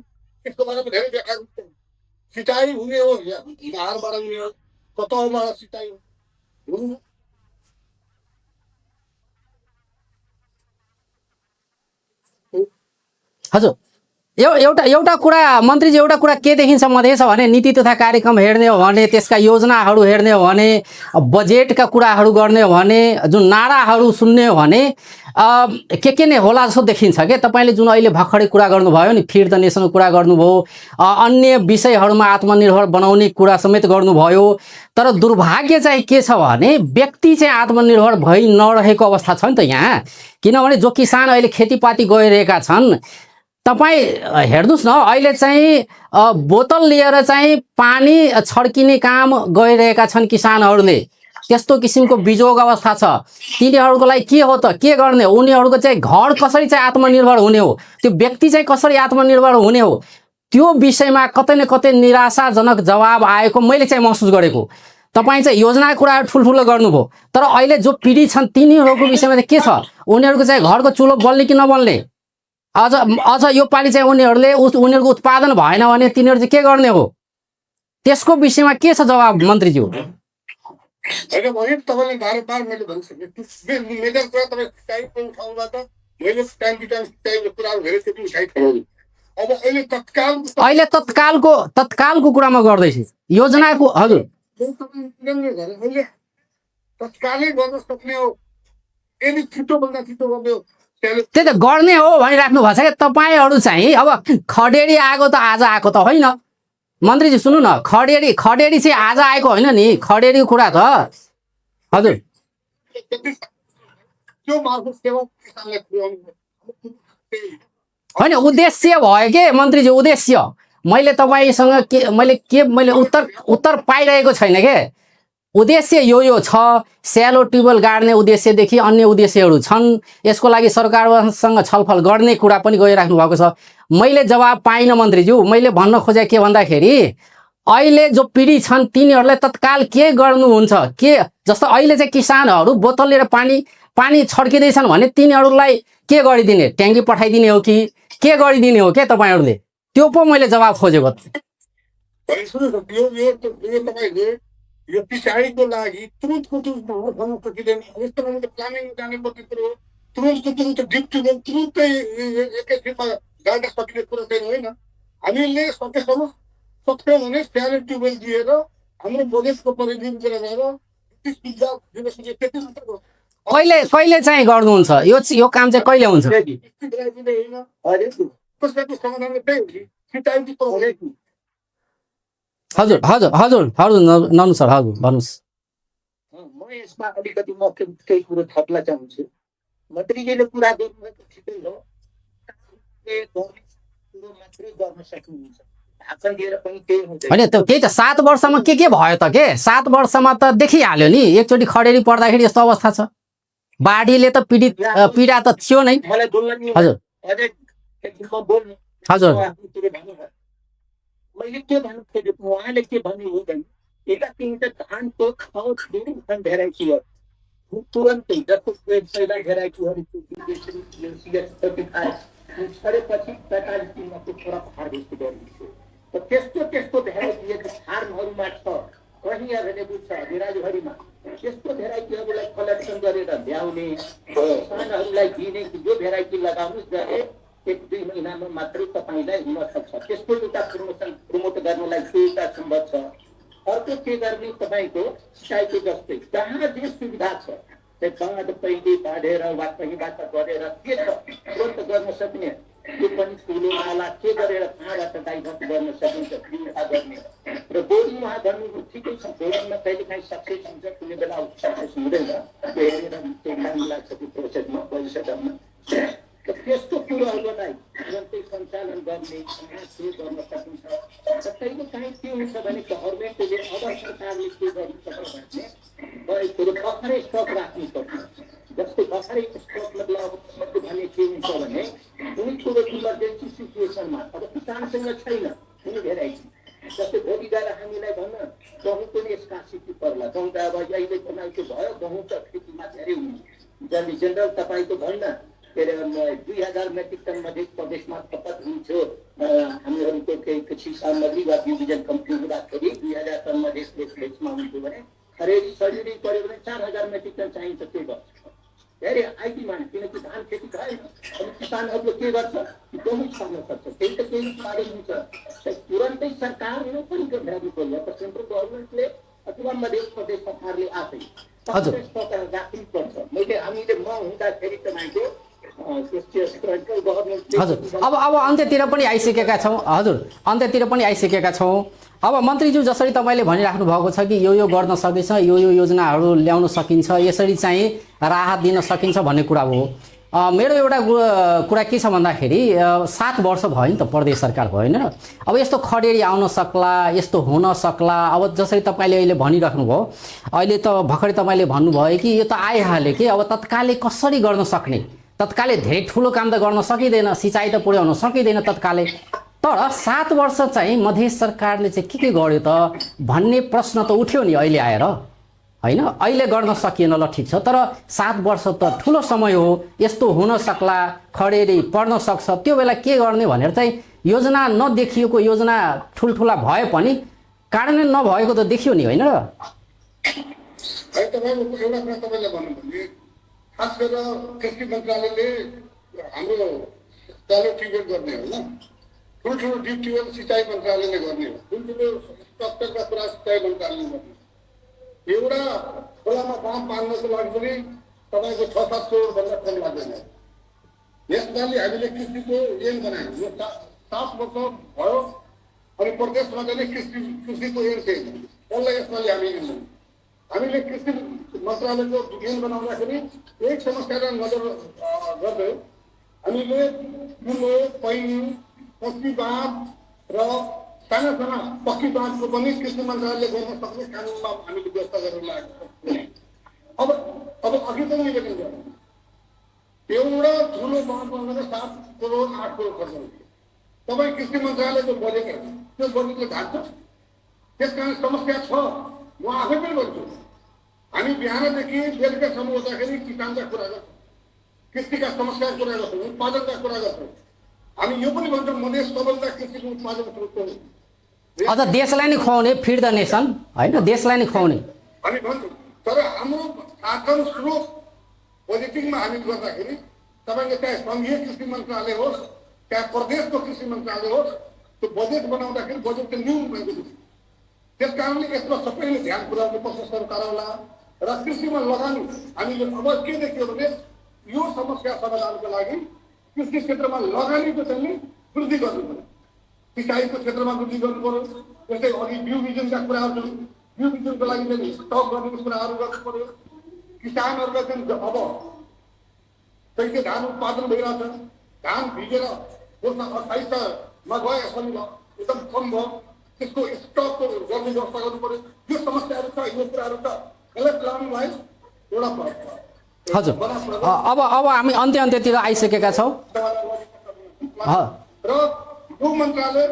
यसको बारेमा धेरै देखाएको छ सिकाइ हुने हो धारबाट हुने हो कतौबाट सिकाइ हो हजुर एउटा कुरा मन्त्रीजी एउटा कुरा के देखिन्छ मधेस भने नीति तथा कार्यक्रम हेर्ने हो भने त्यसका योजनाहरू हेर्ने हो भने बजेटका कुराहरू गर्ने हो भने जुन नाराहरू सुन्ने हो भने के नै होला जस्तो देखिन्छ के तपाईँले जुन अहिले भर्खरै कुरा गर्नुभयो नि फिड द नेसनको कुरा गर्नुभयो अन्य विषयहरूमा आत्मनिर्भर बनाउने कुरा समेत गर्नुभयो तर दुर्भाग्य चाहिँ के छ भने व्यक्ति चाहिँ आत्मनिर्भर भइ नरहेको अवस्था छ नि त यहाँ किनभने जो किसान अहिले खेतीपाती गरिरहेका छन् तपाईँ हेर्नुहोस् न अहिले चाहिँ बोतल लिएर चाहिँ पानी छड्किने काम गरिरहेका छन् किसानहरूले त्यस्तो किसिमको बिजोग अवस्था छ तिनीहरूको लागि के हो त के गर्ने उनीहरूको चाहिँ घर कसरी चाहिँ आत्मनिर्भर हुने हो त्यो व्यक्ति चाहिँ कसरी आत्मनिर्भर हुने हो त्यो विषयमा कतै न कतै निराशाजनक जवाब आएको मैले चाहिँ महसुस गरेको तपाईँ चाहिँ योजनाको कुराहरू ठुल्ठुलो गर्नुभयो तर अहिले जो पिँढी छन् तिनीहरूको विषयमा चाहिँ के छ उनीहरूको चाहिँ घरको चुलो बल्ने कि नबल्ने अझ यो पालि चाहिँ उनीहरूको उत्पादन भएन भने तिनीहरू चाहिँ के गर्ने हो त्यसको विषयमा के छ जवाब मन्त्रीज्यू होइन भने तपाईँले बारम्बार मैले भनिसकेँ मेजर कुरा तपाईँ टाइमको ठाउँबाट मैले टाइम टु टाइम कुराहरू धेरै त्यो उठाइसकेँ अब अहिले तत्कालको कुरामा गर्दैछु योजनाको हजुर अहिले तत्कालै गर्न सक्ने हो यदि छिटोभन्दा छिटो गर्ने हो त्यही त गर्ने हो भनिराख्नु भएको छ क्या तपाईँहरू चाहिँ अब खडेरी आएको त आज आएको त होइन मन्त्रीजी सुन्नु न खडेरी चाहिँ आज आएको होइन नि खडेरीको कुरा त हजुर होइन उद्देश्य भयो के मन्त्रीजी उद्देश्य मैले तपाईँसँग मैले उत्तर पाइरहेको छैन के उद्देश्य यो छ स्यालो ट्युबवेल गाड्ने उद्देश्यदेखि अन्य उद्देश्यहरू छन् यसको लागि सरकारसँग छलफल गर्ने कुरा पनि गरिराख्नु भएको छ मैले जवाब पाइनँ मन्त्रीज्यू मैले भन्न खोजे के भन्दाखेरि अहिले जो पिँढी छन् तिनीहरूलाई तत्काल के गर्नुहुन्छ के जस्तो अहिले चाहिँ किसानहरू बोतल लिएर पानी छड्किँदैछन् भने तिनीहरूलाई के गरिदिने ट्याङ्की पठाइदिने हो कि के गरिदिने हो के तपाईँहरूले त्यो पो मैले जवाब खोजेको यो पिछाडिको लागि तुरुन्तको भन्न सकिँदैन यस्तो भनेको प्लानिङ जाने पर्ने कुरो हो तुरुन्त डिप ट्युबवेल तुरुन्तै एकैछिनमा गाड्न सकिने कुरो चाहिँ होइन हामीले सकेसम्म सक्यौँ भने स्यालो ट्युबवेल दिएर हाम्रो बजेटको परिधितिर गएर दिन सके त्यति मात्र कहिले चाहिँ गर्नुहुन्छ यो काम चाहिँ कहिले हुन्छ कसैको समाधान त्यही हो कि सिँचाइको हो हजुर ननु सर हजुर भन्नुहोस् म यसमा अलिकति म केही कुरो थप्न चाहन्छु मन्त्रीजीले कुरा गर्नुभएको ठिकै हो मात्रै गर्न सक्नुहुन्छ भाषण दिएर पनि त्यही हुन्छ होइन त्यही त 7 वर्षमा के भयो त के 7 वर्षमा त देखिहाल्यो नि एकचोटि खडेरी पर्दाखेरि यस्तो अवस्था छ बाढीले त पीडा त थियो नै मलाई हजुर हजुर मैले के भन्नु खोजेको उहाँले के भन्नु हुँदैन यता तिनवटा धानको धेरै भेराइटीहरू तुरन्तै जस्तो पहिला भेराइटीहरू सरेपछि 45 दिनमा थोड़ा हार्भेस्ट गरिन्छ त त्यस्तो भेराइटीहरू फार्महरूमा छ कहीँ अभाइलेबल छ बिराजभरिमा त्यस्तो भेराइटीहरूलाई कलेक्सन गरेर ल्याउने किसानहरूलाई दिने जो भेराइटी लगाउनुहोस् गरे 1-2 महिनामा मात्रै तपाईँलाई हुन सक्छ त्यसको एउटा प्रमोट गर्नलाई सुविधा सम्भव छ अर्को के गर्ने तपाईँको सिँचाइको जस्तै जहाँ जे सुविधा छ बाँध पहिले बाँधेर वा कहीँबाट गरेर के छ तुरन्त गर्न सक्ने त्यो पनि ठुलो नाला के गरेर कहाँबाट डाइभर्ट गर्न सकिन्छ फ्रीमा गर्ने र बोर्डिङमा गर्नु ठिकै छ। बोर्डिङमा कहिलेकाहीँ सक्सेस हुन्छ, कुनै बेला सक्सेस हुँदैन, त्यो हेरेर केही टाइम लाग्छ त्यो प्रोसेसमा परिषदमा। त्यस्तो कुराहरूलाई तुरन्तै सञ्चालन गर्ने के गर्न सकिन्छ र कहिलेकाहीँ के हुन्छ भने गभर्मेन्टले अब सरकारले के गर्नुपर्छ भने कुरो भर्खरै स्टक राख्नुपर्छ। जस्तै भर्खरै स्टक मतलब भने के हुन्छ भने कुनै कुरो इमर्जेन्सी सिचुएसनमा अब किसानसँग छैन कुनै भेराइटी, जस्तै भोलि गएर हामीलाई भन्न गहुँको नि स्कार्सिटी पर्ला, गहुँ त अब अहिले तपाईँको भयो, गहुँ त खेतीमा धेरै हुने जसले जेनरल तपाईँको भन्न के अरे 2000 मेट्रिक टन मध्य प्रदेशमा खपत हुन्थ्यो हामीहरूको केही कृषि सामग्री वा डिभिजन कम्पनी हुँदाखेरि 2000 टन मधेसमा हुन्थ्यो भने खरेडी सजिलै पऱ्यो भने 4000 मेट्रिक टन चाहिन्छ। के गर्छ धेरै आइटीमा, किनकि धान खेती भएन। अब किसानहरूले के गर्छ, गहुँ छर्न सक्छ, त्यही त केही उत्पादन हुन्छ। तुरन्तै सरकारले पनि गर्नु पर्यो, सेन्ट्रल गभर्मेन्टले अथवा मध्य प्रदेश सरकारले आफै राख्नुपर्छ। हामीले म हुँदाखेरि तपाईँको हजुर अब अन्त्यतिर पनि आइसकेका छौँ। हजुर अन्त्यतिर पनि आइसकेका छौँ। अब मन्त्रीज्यू जसरी तपाईँले भनिराख्नु भएको छ कि यो गर्न सकिन्छ, यो योजनाहरू ल्याउन सकिन्छ, यसरी चाहिँ राहत दिन सकिन्छ भन्ने कुरा हो। मेरो एउटा कुरा के छ भन्दाखेरि 7 वर्ष भयो नि त प्रदेश सरकार भयो होइन। अब यस्तो खडेरी आउन सक्ला, यस्तो हुन सक्ला। अब जसरी तपाईँले अहिले भनिराख्नु भयो, अहिले त भर्खरै तपाईँले भन्नुभयो कि यो त आइहाल्यो कि अब तत्कालै कसरी गर्न सक्ने, तत्कालै धेरै ठुलो काम त गर्न सकिँदैन, सिँचाइ त पुर्याउन सकिँदैन तत्कालै। तर 7 वर्ष चाहिँ मधेस सरकारले चाहिँ के गर्यो त भन्ने प्रश्न त उठ्यो नि अहिले आएर होइन। अहिले गर्न सकिएन, ल ठिक छ, तर 7 वर्ष त ठुलो समय हो, यस्तो हुन सक्ला, खडेरी पर्न सक्छ, त्यो बेला के गर्ने भनेर चाहिँ योजना नदेखिएको योजना ठुल्ठुला भए पनि कार्यान्वयन नभएको त देखियो नि होइन र। खास गरेर कृषि मन्त्रालयले हाम्रो चालु ट्युबवेल गर्ने होइन, ठुल्ठुलो डिप ट्युबवेल सिँचाइ मन्त्रालयले गर्ने हो, ठुल्ठुलो स्ट्रक्चरका कुरा सिँचाइ मन्त्रालयले गर्ने। एउटा खोलामा बाँध बाँध्नको लागि पनि तपाईँको 6-7 करोडभन्दा कम लाग्दैन। यसपालि हामीले कृषिको ऐन बनायौँ, यो 7 वर्ष भयो अनि प्रदेशमा चाहिँ कृषिको ऐन थिएन, त्यसलाई यसपालि हामीले कृषि मन्त्रालयको ऐन बनाउँदाखेरि एक समस्यालाई नजर गर्दै हामीले पैनी, पक्की बाँध र साना साना पक्की बाँधको पनि कृषि मन्त्रालयले गर्न सक्ने कानुनमा हामीले व्यवस्था गरेर लागेको। अब अघि पनि निवेदन गर्नु, एउटा ठुलो बाँध बनाउन 7 करोड 8 करोड खर्च हुन्छ। तपाईँ कृषि मन्त्रालयको बजेट हेर्नु, त्यो बजेटले घाट्छ। त्यसकारण समस्या छ, म आफै पनि भन्छु। हामी बिहानदेखि बेलुकासम्म हुँदाखेरि किसानका कुरा गर्छौँ, कृषिका समस्याको कुरा गर्छौँ, उत्पादनका कुरा गर्छौँ। हामी यो पनि भन्छौँ मधेस सबैभन्दा कृषिको उत्पादन स्रोत हो, अझ देशलाई नै खुवाउने, फिड द नेसन होइन, देशलाई नै खुवाउने हामी भन्छौँ। तर हाम्रो साधन स्रोत बजेटिङमा हामी गर्दाखेरि तपाईँले चाहे सङ्घीय कृषि मन्त्रालय होस् चाहे प्रदेशको कृषि मन्त्रालय होस्, त्यो बजेट बनाउँदाखेरि बजेट चाहिँ न्यून भएको छ। त्यस कारणले यसमा सबैले ध्यान पुर्याउनु पर्छ सरकारलाई र कृषिमा लगानी हामीले अब के देखियो भने यो समस्या समाधानको लागि कृषि क्षेत्रमा लगानीको चाहिँ वृद्धि गर्नु पर्यो, सिँचाइको क्षेत्रमा वृद्धि गर्नु पर्यो। जस्तै अघि बिउ बिजनका कुराहरू, बिउ बिजनको लागि चाहिँ स्टक गर्ने कुराहरू गर्नु पर्यो। किसानहरूलाई चाहिँ अब कैसे धान उत्पादन भइरहेछ, धान भिजेर वर्ष 28मा गयो, यसपालि एकदम कम भयो, त्यसको स्टकको गर्ने व्यवस्था गर्नु पर्यो। यो समस्याहरू छ, यो कुराहरू छ, यसलाई प्लानिङलाई एउटा हजुर। अब हामी अन्त्यतिर आइसकेका छौँ र यो मन्त्रालय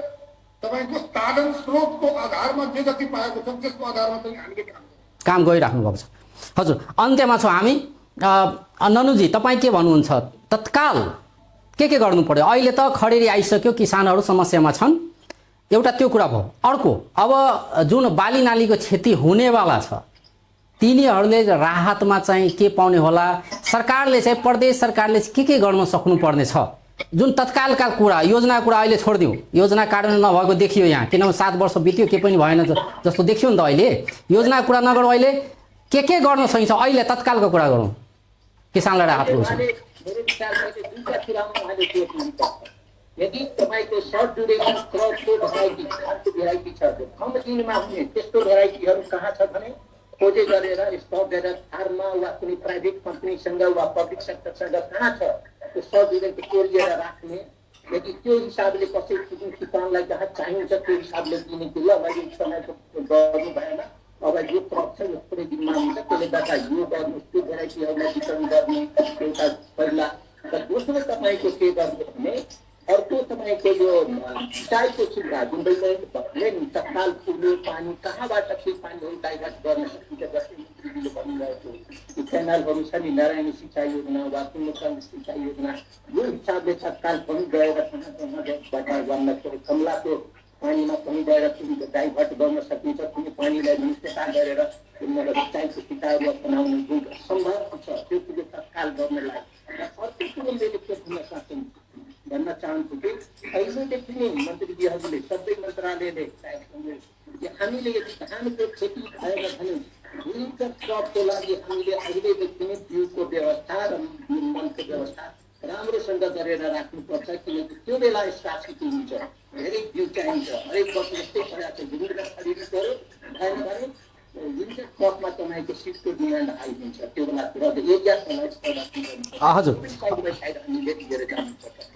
तपाईँको साधन स्रोतको आधारमा जे जति पाएको छ त्यसको आधारमा चाहिँ हामीले काम गरिराख्नु भएको छ। हजुर अन्त्यमा छौँ हामी। ननुजी तपाईँ के भन्नुहुन्छ, तत्काल के गर्नु पर्यो? अहिले त खडेरी आइसक्यो, किसानहरू समस्यामा छन्, एउटा त्यो कुरा भयो। अर्को अब जुन बाली नालीको क्षति हुनेवाला छ तिनीहरूले राहतमा चाहिँ के पाउने होला? सरकारले चाहिँ प्रदेश सरकारले के गर्न सक्नुपर्ने छ? जुन तत्कालका कुरा, योजना कुरा अहिले छोडिदिउँ, योजना कार्यान्वयन नभएको देखियो यहाँ, किनभने 7 वर्ष बित्यो के पनि भएन जस्तो देखियो नि त। अहिले योजना कुरा नगरौँ, अहिले के गर्न सकिन्छ अहिले तत्कालको कुरा गरौँ, किसानलाई राहत पुग्छ। यदि तपाईँको सर्ट ड्युरेसन क्रपको भेराइटी खालको भेराइटी छ त्यो कम दिनमा हुने त्यस्तो भेराइटीहरू कहाँ छ भने खोजे गरेर स्टक गरेर फार्ममा वा कुनै प्राइभेट कम्पनीसँग वा पब्लिक सेक्टरसँग कहाँ छ त्यो सर्ट ड्युरेसन कोरिएर राख्ने यदि त्यो हिसाबले कसै किसानलाई जहाँ चाहिन्छ त्यो हिसाबले दिने कि ल मैले समयको गर्नु भएन अब यो क्रप छ यत्रो दिनमा हुन्छ त्यसले गर्दा यो गर्नु त्यो भेराइटीहरूलाई वितरण गर्ने एउटा पहिला र दोस्रो तपाईँको के गर्नु भने अर्को तपाईँको यो सिँचाइको सुविधा जुन भने नि तत्काल पुग्ने पानी कहाँबाट के पानीहरू डाइभर्ट गर्न सकिन्छ जस्तै भनिरहेको क्यानलहरू छ नि नारायणी सिँचाइ योजना वा कुम्भकर्ण सिँचाइ योजना यो हिसाबले तत्काल पनि गएर कहाँबाट गर्न कमलाको पानीमा पनि गएर कुनै डाइभर्ट गर्न सकिन्छ कुनै पानीलाई निष्ठा गरेर सिँचाइको सिँचाइहरू अपनाउने जुन सम्भव छ त्यो कुरो तत्काल गर्नलाई र अर्को कुरो मैले के भन्न चाहन्छु कि अहिलेदेखि नै मन्त्रीजीहरूले सबै मन्त्रालयले हामीले धानको खेती भएर भने विन्टर क्रपको लागि हामीले अहिलेदेखि नै बिउको व्यवस्था र मलको व्यवस्था राम्रोसँग गरेर राख्नुपर्छ किनकि त्यो बेला स्कार्सिटी हुन्छ धेरै बिउ चाहिन्छ हरेक वर्ष जस्तै परेको छ विभिन्न खरिद गर्यो भएन भने विन्टर क्रपमा तपाईँको सिडको डिमान्ड आइदिन्छ त्यो बेला एरिया हजुर हामीले लिएर जानुपर्छ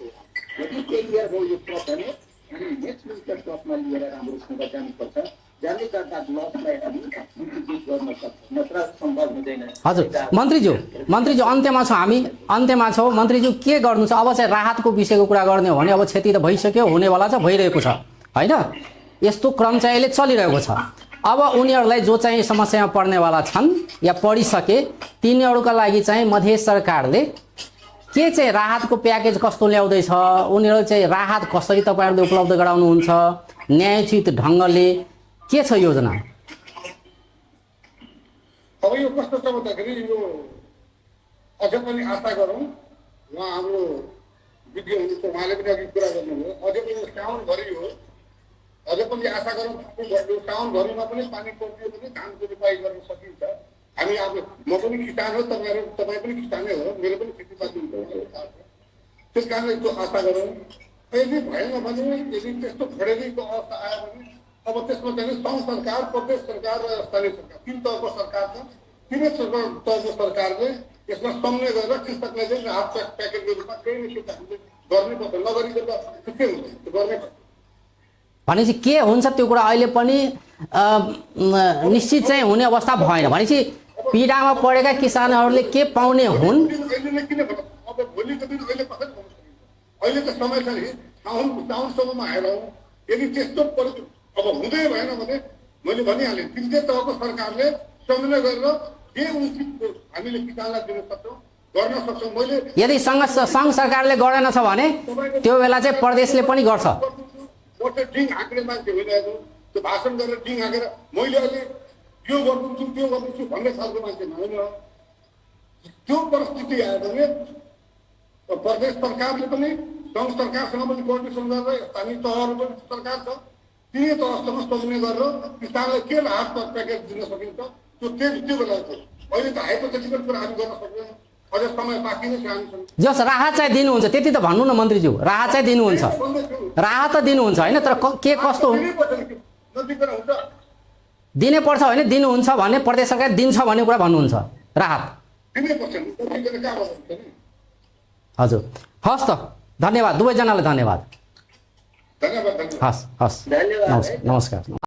यदि एरिया हो यो क्रप भने हामी नेक्स्ट विन्टर क्रपमा लिएर राम्रोसँग जानुपर्छ जाने गर्दा लसलाई हामी मिटिगेट गर्न सक्छौँ नत्र सम्भव हुँदैन। हजुर मन्त्रीज्यू अन्त्यमा छौँ हामी अन्त्यमा छौँ मन्त्रीज्यू के गर्नु छ अब चाहिँ राहतको विषयको कुरा गर्ने हो भने अब क्षति त भइसक्यो हुनेवाला छ भइरहेको छ होइन यस्तो क्रम चाहिँ अहिले चलिरहेको छ अब उनीहरूलाई जो चाहिँ समस्यामा पर्नेवाला छन् या पढिसके तिनीहरूका लागि चाहिँ मध्य सरकारले के चाहिँ राहतको प्याकेज कस्तो ल्याउँदैछ उनीहरू चाहिँ राहत कसरी तपाईँहरूले उपलब्ध गराउनुहुन्छ न्यायोचित ढङ्गले के छ योजना अब यो कस्तो छ भन्दाखेरि यो अझ पनि आशा गरौँ उहाँ हाम्रो विज्ञ हुनुहुन्छ उहाँले पनि अघि कुरा गर्नुभयो अझै पनि साउनभरि हो अझै पनि आशा गरौँ साउनभरिमा पनि पानी पर्दियो भने धानको रोपाइ गर्न सकिन्छ हामी अब म पनि किसान हो तपाईँ पनि किसानै हो मेरो पनि खेतीपाती हुन्छ त्यस कारणले त्यो आशा गरौँ यदि भएन भने यदि त्यस्तो खडेरीको अवस्था आयो भने अब त्यसमा चाहिँ सङ्घ सरकार प्रदेश सरकार र स्थानीय सरकार तीन तहको सरकार छ तीनै तहको सरकारले यसमा समन्वय गरेर कृषकलाई चाहिँ राहत प्याकेजको रूपमा केही न केही गर्नैपर्छ नगरिकन त के हुन्छ त्यो गर्नैपर्छ भनेपछि के हुन्छ त्यो कुरा अहिले पनि निश्चित चाहिँ हुने अवस्था भएन भनेपछि पीडामा परेका किसानहरूले के पाउने हुन् अब भोलिको दिन अहिले कसरी पाउन सकिन्छ अहिले त समय छ नि साउनसम्ममा आएर यदि त्यस्तो अब हुँदै भएन भने मैले भनिहालेँ तिनटै तहको सरकारले समन्वय गरेर जे उचित हामीले किसानलाई दिन सक्छौँ गर्न सक्छौँ मैले यदि सङ्घ सरकारले गरेन छ भने त्यो बेला चाहिँ प्रदेशले पनि गर्छ डिङ हाँक्ने मान्छे भइरहेको त्यो भाषण गरेर डिङ हाँकेर मैले अहिले यो गर्दैछु त्यो गर्दैछु भन्ने खालको मान्छे होइन त्यो परिस्थिति आयो भने प्रदेश सरकारले पनि सङ्घ सरकारसँग पनि कोर्डिनेसन गरेर स्थानीय तहहरू पनि सरकार छ तिनै तहसँग समन्वय गरेर किसानलाई के राहत प्याकेज दिन सकिन्छ त्यो बेला अहिले त हाइपोथेटिकल कुरा हामी गर्न सक्दैनौँ अझै समय बाँकी नै छ हामीसँग जस राहत चाहिँ दिनुहुन्छ त्यति त भन्नु न मन्त्रीज्यू राहत चाहिँ दिनुहुन्छ राहत त दिनुहुन्छ होइन तर के कस्तो दिनै पर्छ होइन दिनुहुन्छ भने प्रदेश सरकार दिन्छ भन्ने कुरा भन्नुहुन्छ राहत हजुर हस् त धन्यवाद दुवैजनालाई धन्यवाद धन्यवाद हस् धन्यवाद नमस्कार